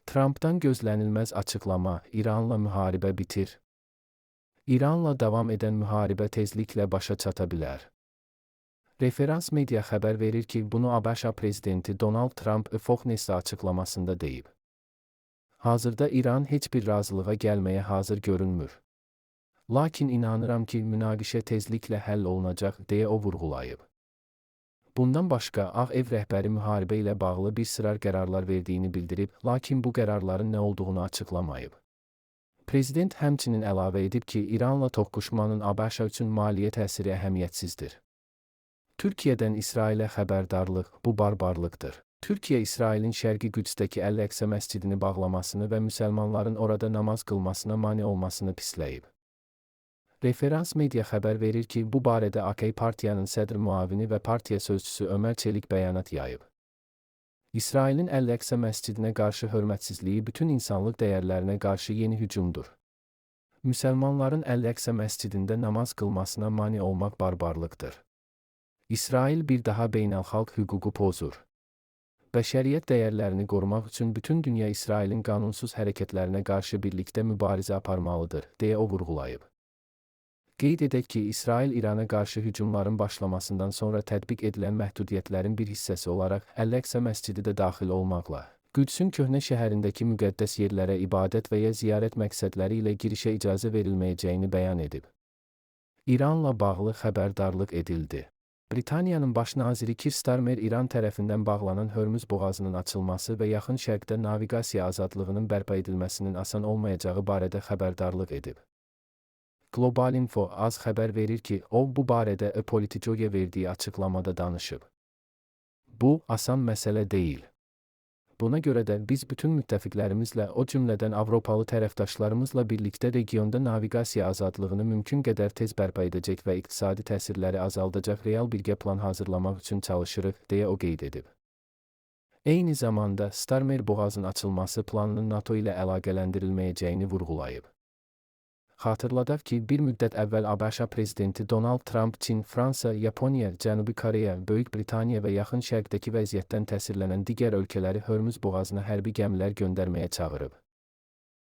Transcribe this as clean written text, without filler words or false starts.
Trampdan gözlənilməz açıqlama: İranla müharibə bitir. İranla davam edən müharibə tezliklə başa çata bilər. Referans media xəbər verir ki, bunu ABŞ prezidenti Donald Tramp Fox News açıqlamasında deyib. Hazırda İran heç bir razılığa gəlməyə hazır görünmür. Lakin inanıram ki, münaqişə tezliklə həll olunacaq, deyə o vurğulayıb. Bundan başqa, Ağ Ev rəhbəri müharibə ilə bağlı bir sıra qərarlar verdiyini bildirib, lakin bu qərarların nə olduğunu açıqlamayıb. Prezident həmçinin əlavə edib ki, İranla toqquşmanın ABŞ üçün maliyyə təsiri əhəmiyyətsizdir. Türkiyədən İsrailə xəbərdarlıq: bu barbarlıqdır. Türkiyə İsrailin Şərqi Qüdsdəki Əl-Əqsa məscidini bağlamasını və müsəlmanların orada namaz qılmasına mane olmasını pisləyib. Referans media xəbər verir ki, bu barədə AK Partiyanın sədr müavini və partiya sözçüsü Ömər Çelik bəyanat yayıb. İsrailin Əl-Əqsa məscidinə qarşı hörmətsizliyi bütün insanlıq dəyərlərinə qarşı yeni hücumdur. Müsəlmanların Əl-Əqsa məscidində namaz qılmasına mane olmaq barbarlıqdır. İsrail bir daha beynəlxalq hüququ pozur. Bəşəriyyət dəyərlərini qorumaq üçün bütün dünya İsrailin qanunsuz hərəkətlərinə qarşı birlikdə mübarizə aparmalıdır, deyə o vurğulayıb. Qeyd edək ki, İsrail İrana qarşı hücumların başlamasından sonra tətbiq edilən məhdudiyyətlərin bir hissəsi olaraq Əl-Əqsa məscidi də daxil olmaqla, Qüdsün köhnə şəhərindəki müqəddəs yerlərə ibadət və ya ziyarət məqsədləri ilə girişə icazə verilməyəcəyini bəyan edib. İranla bağlı xəbərdarlıq edildi. Britaniyanın baş naziri Keir Starmer İran tərəfindən bağlanan Hörmüz boğazının açılması və Yaxın Şərqdə naviqasiya azadlığının bərpa edilməsinin asan olmayacağı barədə xəbərdarlıq edib. Global Info az xəbər verir ki, o bu barədə Politico-ya verdiyi açıqlamada danışıb. Bu, asan məsələ deyil. Buna görə də biz bütün müttəfiqlərimizlə, o cümlədən Avropalı tərəfdaşlarımızla birlikdə regionda naviqasiya azadlığını mümkün qədər tez bərpa edəcək və iqtisadi təsirləri azaldacaq real birgə plan hazırlamaq üçün çalışırıq, deyə o qeyd edib. Eyni zamanda Starmer boğazın açılması planının NATO ilə əlaqələndirilməyəcəyini vurğulayıb. Xatırladaq ki, bir müddət əvvəl ABŞ prezidenti Donald Tramp Çin, Fransa, Yaponiya, Cənubi Koreya, Böyük Britaniya və Yaxın Şərqdəki vəziyyətdən təsirlənən digər ölkələri Hörmüz boğazına hərbi gəmilər göndərməyə çağırıb.